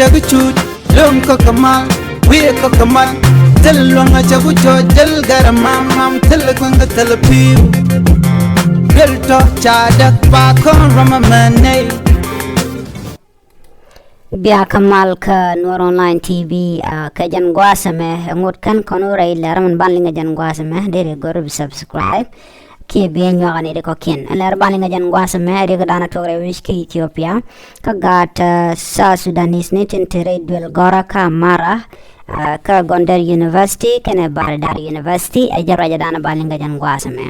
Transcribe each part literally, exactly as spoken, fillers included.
Cɛ bi cuut lo̱ŋ kä kɛ mal, wi̱i̱ kä kɛ mal. Thil luäŋ a cɛ bi cɔɔc, thil gɛr a mam mam, thil kueŋ kä thil pi̱i̱u. Duel tɔ ca däk pa kɔn ram a mɛn nɛy. Bia kä mal kä Nuer Online T V, ah, kɛ jɛn gua̱a̱th ɛmɛ, ɛ ŋot kɛn kɔn wä rɛy lɛr min ban liŋ kɛ jɛn gua̱a̱th ɛmɛ, deri go̱r bi subscribe. Kiɛ bi nyuak ni di kɔkiɛn. Ɛn lɛr ban liŋ kɛ jɛn gua̱a̱th ɛmɛ, ri kɛ danɛ tuɔk rɛy wec kä Ethiopia. Kä gaat, ah, South Sudanese ni tin te rɛy duel gɔrä kä Amara, ah, kä Gondar University, kɛnɛ Bahir Dar University, ɛ jɛ ruac ɛ danɛ ban liŋ kɛ jɛn gua̱a̱th ɛmɛ.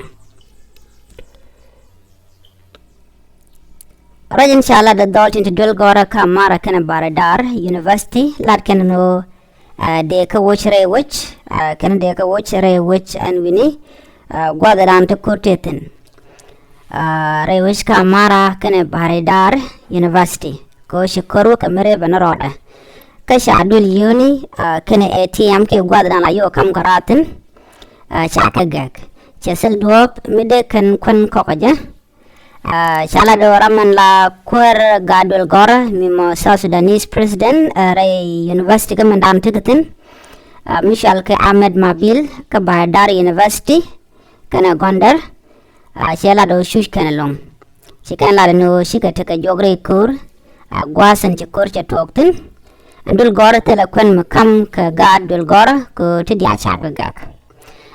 Ruac in ca lat ɛ dhɔl tin te duel gɔrä kä Amara kɛnɛ Bahir Dar University, lat kɛn ni ɣöö, ah, dee kä woc rɛy wec, ah, kɛn dee kä woc rɛy wec ɛn wi̱ni, ah, gua̱th ɛ dan te ko̱r te thi̱n. Ah, rɛy wec kä Amara kɛnɛ Bahir Dar University. Kɛ ɣöö ci ko̱r wä kɛ mi rɛy ben rɔɔdɛ. Kä ca duel yio̱o̱ni, ah, kɛnɛ A T M kiɛ gua̱th ɛ dan la yio̱o̱ kam kɛ raathin. Ah, ca kɛ gɛk. Cɛ thil duɔ̱ɔ̱p mi dee kɛn kuän kɔk jɛ. Ah, ca la do̱ra̱ mɛn la kuäär gaat duel gɔrä mi mɔ South Sudanese president, ah, rɛy university kä mɛn dan tekɛ thi̱n. Ah, mi cɔal kɛ Ahmed Mabil kä Bahir Dar University kɛnɛ Gondar. Ah, cɛ la do̱ cuc kɛnɛ lo̱ŋ. Ci kɛn la do̱ ni ɣöö cikɛ tekɛ juɔk rɛy ko̱r. Ah, gua̱a̱th in ci ko̱r cɛ tuɔɔk thi̱n. Ɛn duel gɔrä thilɛ kuän mi ka̱m kɛ gaat duel gɔrä kɛ ti diaal ca kɛ gak.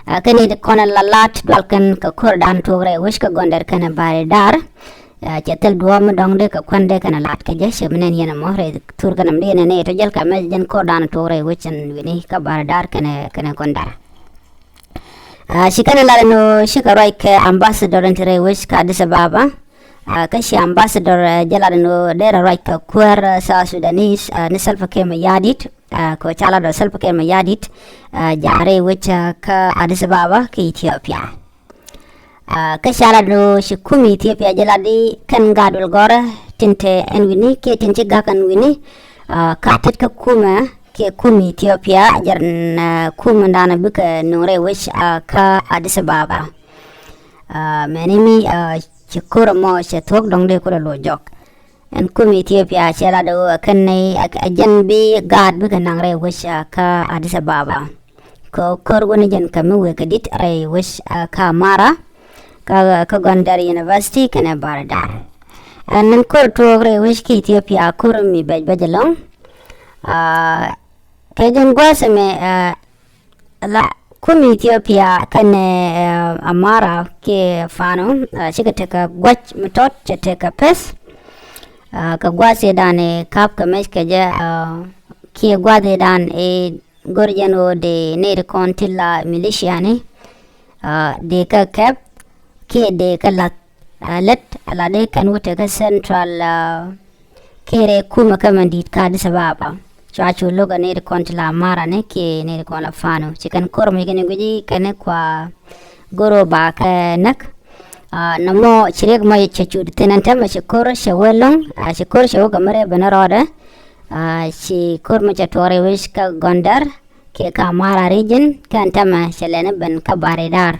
Ah, kɛn i̱ kɔn la lat dual kɛn kɛ ko̱r dan tuɔɔk rɛy wec kä Gondar kɛnɛ Bahir Dar. Ah, cɛ thil duɔ̱ɔ̱p mi dɔ̱ŋ dee kɛ kuän dee kɛnɛ lat kɛ jɛ, cɛ mi nɛn yɛn ɛmɔ rɛy thur kɛnɛ mi dee nɛn i̱ tɔ jäl kɛ mɛ jɛn ko̱r dan tuɔɔk rɛy wec ɛn wi̱ni kä Bahir Dar kɛnɛ, kɛnɛ Gondar. Ah, ci kɛn lat ni ɣöö cikɛ ruac kɛ ambassador in te rɛy wec kä Addis Ababa. Ah, kä ci ambassador, ah, jɛ lat ni ɣöö derɛ ruac kɛ kuäär, ah, South Sudanese, ah, ni Salva Kiir Mayardit, ah, kɛ ɣöö ca lat ɔ Salva Kiir Mayardit, ah, ja̱ rɛy wec, ah, kä Addis Ababa kä Ethiopia. Ah, kä ca lat ni ɣöö ci kum Ethiopia jɛ lat i̱ kɛn gaat duel gɔrä tin te ɛn wi̱ni kiɛ tin ci gak ɛn wi̱ni, ah, ka tet kä kumɛ kiɛ kum Ethiopia jɛn, ah, kum in dan bikɛ nööŋ rɛy wec, ah, kä Addis Ababa. Ah, mɛni mi, ah, ci ko̱r ɛmɔ cɛ thuɔ̱k dɔ̱ŋ dee kulɛ lo̱c jɔk. Ɛn kum Ethiopia cɛ lat ɣöö ɛ kɛn nɛy ɛ, ɛ jɛn bi gaat bikɛ naŋ rɛy wec, ah, kä Addis Ababa. Kɛ ko̱r wä ni jɛn kɛ mi wëë kɛ di̱t rɛy wec, ah, kä Amara, kä, kä Gondar University kɛnɛ Bahir Dar. Ɛn ni ko̱r tuɔɔk rɛy wec kä Ethiopia ko̱r mi bɛc bɛc ɛlɔ̱ŋ. Ah, kɛ jɛn gua̱a̱th ɛmɛ, ah, la kum Ethiopia kɛnɛ, eh, Amara kiɛ Fano, ah, cikɛ tekɛ gua̱c mi tɔt cɛ tekɛ peth. Ah, kɛ gua̱a̱th i̱ dan i̱ kap kɛ mec kɛ jɛ, ah, kiɛ gua̱a̱th i̱ dan i̱ go̱r jɛn ɣöö dee nɛy ti kɔn ti la militiani, ah, dee kɛ kɛp kiɛ dee kɛ la̱th. Ah, lät ala dee kɛn wä tekɛ central, ah, kiɛ rɛy kumɛ kä mɛn di̱i̱t kä Addis Ababa. Cua cu lo̱k ɛ nɛy ti kɔn ti la Amara ni kiɛ nɛy ti kɔn la Fano. Ci kɛn ko̱r mɔ ci kɛn guici kɛn kua go̱r ɣöö ba kɛ näk. Ah, nɔmɔ ci riɛk mɔ cɛ cut thi̱n ɛn tɛmɛ ci ko̱r cɛ wee lo̱ŋ. Ah, ci ko̱r cɛ wee kɛ mi rɛy ben rɔɔdɛ. Ah, ci ko̱r mɔ cɛ tuɔɔk rɛy wec kä Gondar kiɛ kä Amara region, kɛn tɛmɛ cɛ lɛni ben kä Bahir Dar.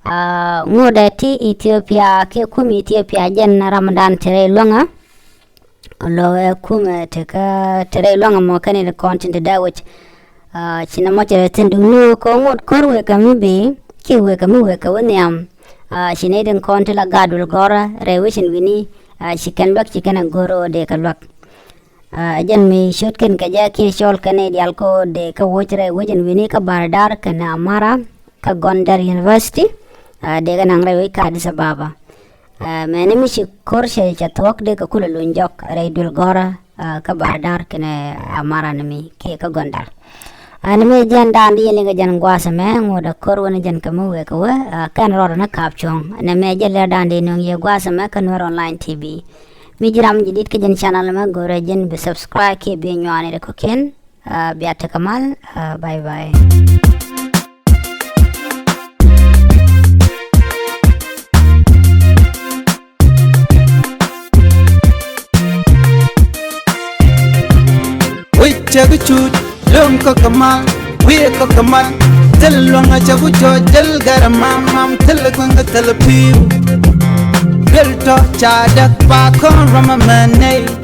Ah, ŋotdɛ ti Ethiopia kiɛ kum Ethiopia jɛn ram dan te rɛy luäŋä. Lɔ ɛ kumɛ tekɛ te rɛy luäŋä mɔ kɛn in kɔn tin te dee wec. Ah, ci nɔmɔ cɛ thi̱n duŋ ni kɛ ŋot ko̱r wekɛ mi bi kiɛ wekɛ mi wekɛ wä nhiam. Ah, ci nɛy tin kɔn ti la gaat duel gɔrä rɛy wec in wi̱ni. Ah, ci kɛn luäk ci kɛn ɛ go̱r ɣöö dee kɛ luäk. Ah, jɛn mi ciöt kɛn kɛ jɛ kiɛ cɔl kɛn i̱ diaal kɛ ɣöö dee kɛ woc rɛy wec in wi̱ni kä Bahir Dar kɛnɛ Amara kä Gondar University. Ah, dee kɛ naŋ rɛy wec kä Addis Ababa. Ah, mɛni mi ci ko̱r cɛ cɛ thuɔ̱k dee kɛ kulɛ luny jɔk rɛy duel gɔrä, ah, kä Bahir Dar kɛnɛ Amara ni mi kiɛ kä Gondar. Ah, ni mi jɛn dan di yɛn liŋ kɛ jɛn gua̱a̱th ɛmɛ ŋotdɛ ko̱r wä ni jɛn kɛ mi wëë kɛ wä, ah, kɛn rɔɔdɛ ni ka̱p cuɔ̱ŋ. Ni mi jɛ lɛr dan di nöŋ yɛ gua̱a̱th ɛmɛ kä Nuer Online T V. Mi ji̱ ram ji̱ di̱t kä jɛn channel mɛ go̱rɛ jɛn bi subscribe kiɛ bi nyuani ri kɔ̱kiɛn. Ah, bia tekɛ mal. Ah, bye bye. Wec cɛ bi cut lo̱ŋ kä kɛ mal, wi̱i̱ kä kɛ mal. Thil luäŋ a cɛ bi cɔɔc, thil gɛr a mam mam, thil kueŋ kä thil pi̱i̱u. Thil tɔ ca däk pa kɔn ram a mɛn nɛy.